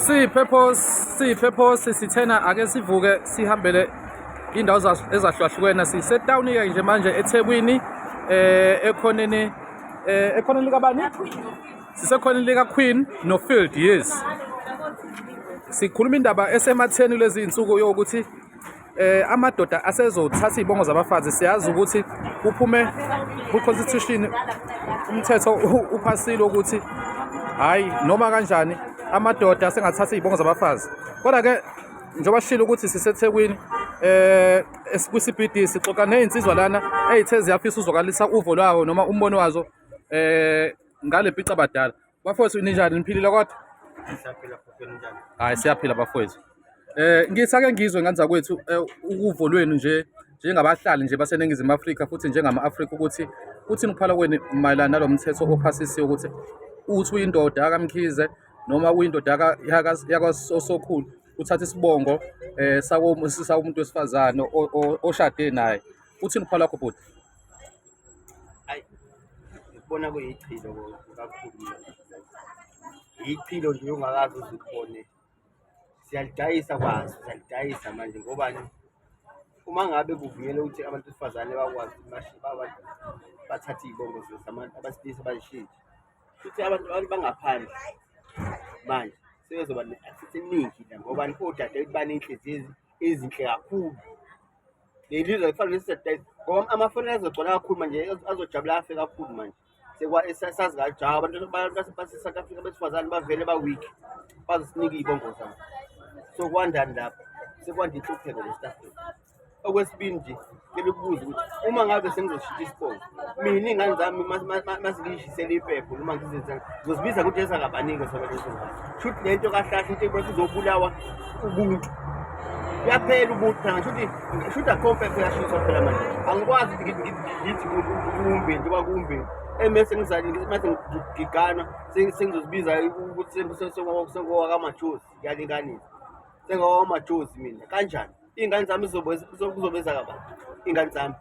Siyi-purpose, siyi-purpose sithena ake sivuke sihambele indawo ezahlukahlukene. Sisetawuni-ke nje manje eThekwini, ekhoneni, ekhoneni likabani? Sisekhoneni lika-Queen no-Field, yes. Sikhuluma indaba esematheni kulezi iy'nsuku yokuthi amadoda asezothatha izibongo zabafazi. Siyazi ukuthi kuphume ku-constitution, umthetho uphasile ukuthi hayi, noma kanjani amadoda asengathatha izibongo zabafazi. Kodwa ke njengoba sishilo ukuthi siseThekwini, kwi-CBD, sixoxa nezinsizwa lana ey'the ziyafisa uzwakalisa uvo lwawo noma umbono wazo ngale mpica badala. Bafowethu, ninjani? Niphilile kodwa? Siyaphila futhi, njani? Hayi, siyaphila bafowethu. Ngithi ake ngizwe ngane zakwethu, ukuvo lwenu nje njengabahlali nje baseNingizimu Afrika futhi njengama-Afrika, ukuthi kuthini ukuphala kwenu mayelana nalo mthetho ophasisiwe ukuthi uthi uyindoda kaMkhize noma uyindoda yakwaSokhulu uthatha isibongo sakumuntu wesifazane oshade naye. Uthini ukuphala kwakho, bhuti? Ayi, ngikubona kuyichilo kakhulu mina. Yichilo nje ongakaze uze ukubone. Siyalidayisa kwazo, siyalidayisa manje ngobani? Uma ngabe kuvunyelwe ukuthi abantu besifazane bakwazi ukuthi bathathe iy'bongo zabantu abesilisa bazishintshe. Futhi abantu bangaphandle manje sebezoba ne-access eningi la ngobani? Odadewethu baney'nhliziyo ezinhle kakhulu. Leli lizwe kufanele lisidayise ngoba ama-foreigner azogcwala kakhulu manje, azojabula afe kakhulu manje. Sazi kahle abantu base-South Africa besifazane bavele ba-weak, bazosinika iy'bongo zabo. So kwandani lapho? Sekwanda inhlupheko le South Africa. Okwesibili nje, cela ukubuza ukuthi uma ngabe sengizoshintsha isibongo, mina iy'ngane zami mazingiyishisele impepho noma ngizenzani, ngizozibiza ukuthi ezakabanike zona lezo ngane? Shuthi le nto kahle kahle into ebona izobulawa ubuntu. Kuyaphela ubuntu phela, shuthi akho mpepho yashiswa phela manje. Angikwazi ukuthi ngithi kumbe njengoba kumbe emese ngizali mase ngigana sengizozibiza ukuthi sengowakamajozi, ngiyalinganisa. Sengowakamajozi mina kanjani? Iy'ngane zami kuzobe zakabantu, iy'ngane zami.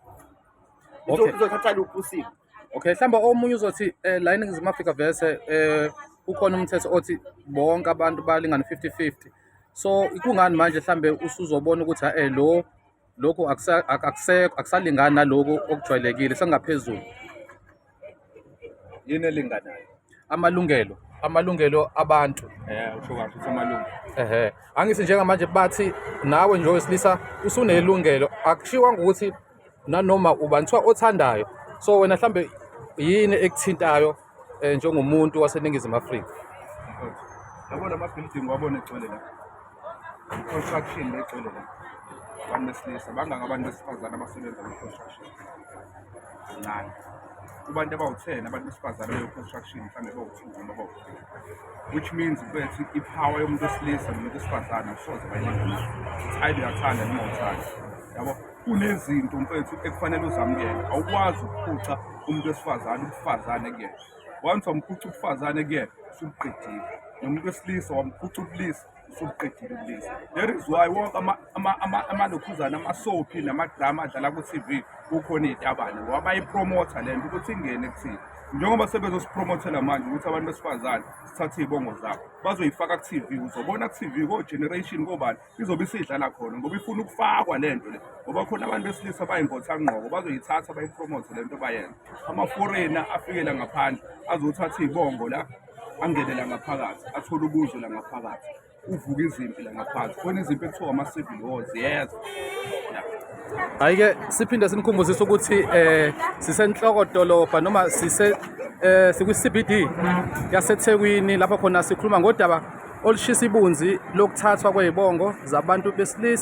Izothatha luphi usiko? Okay, mhlawumbe omunye uzothi la eNingizimu Afrika vese kukhona umthetho othi bonke abantu balingana 50-50. So kungani manje mhlambe usuzobona ukuthi lo lokhu akusekho, akusalingani naloku okujwayelekile, sekungaphezulu? Yini elinganayo? Amalungelo abantu. Usho kahle ukuthi amalungelo. Ehhe, angithi njengamanje bathi nawe nje owesilisa usunelungelo, akushiwanga ukuthi nanoma ubani, kuthiwa othandayo. So wena mhlambe yini ekuthintayo njengomuntu waseNingizimu Afrika? Yabo lama building wabona egcwele la. I-construction le egcwele la. Abantu besilisa bangaka, abantu besifazane abasebenza kwi-construction? Kancane. Kubantu abawu-10 abantu besifazane beyo-construction mhlawumbe bawu-2 noma bawu-3. Which means mfethu, i-power yomuntu wesilisa nomuntu wesifazane akusoze bayilinganise. It's either uyathanda noma awuthandi. Yabo, kunezinto mfethu ekufanele uzamukele. Awukwazi ukuphuca umuntu wesifazane ubufazane kuyena. Once wamphuca ubufazane kuyena, usubuqedile. Nomuntu wesilisa wamphuca ubulisa, usubuqedile ubulisa. That is why wonke amalokhuzana, ama-soapie nama-drama adlala ku-TV kukhona iy'tabane ngoba bayipromotha le nto ukuthi ingene kuthina. Njengoba sebezosipromothela manje ukuthi abantu besifazane sithathe iy'bongo zabo, bazoyifaka ku-TV. Uzobona ku-TV ko-Generation, kobani, izobe isidlala khona ngoba ifuna ukufakwa le nto le, ngoba khona abantu besilisa bayingothanqoko, bazoyithatha bayipromothe le nto bayenza. Ama-foreigner afike la ngaphandle azothatha iy'bongo la, angene la ngaphakathi, athole ubuzwe la ngaphakathi, uvuke izimpi la ngaphansi, khona izimpi ekuthiwa ama-civil wars, yes. Hayi-ke, siphinde sinikhumbuzise ukuthi sisenhloko dolobha noma sise sikwi-CBD yaseThekwini, lapho khona sikhuluma ngodaba olushisa ibunzi lokuthathwa kwey'bongo zabantu besilisa.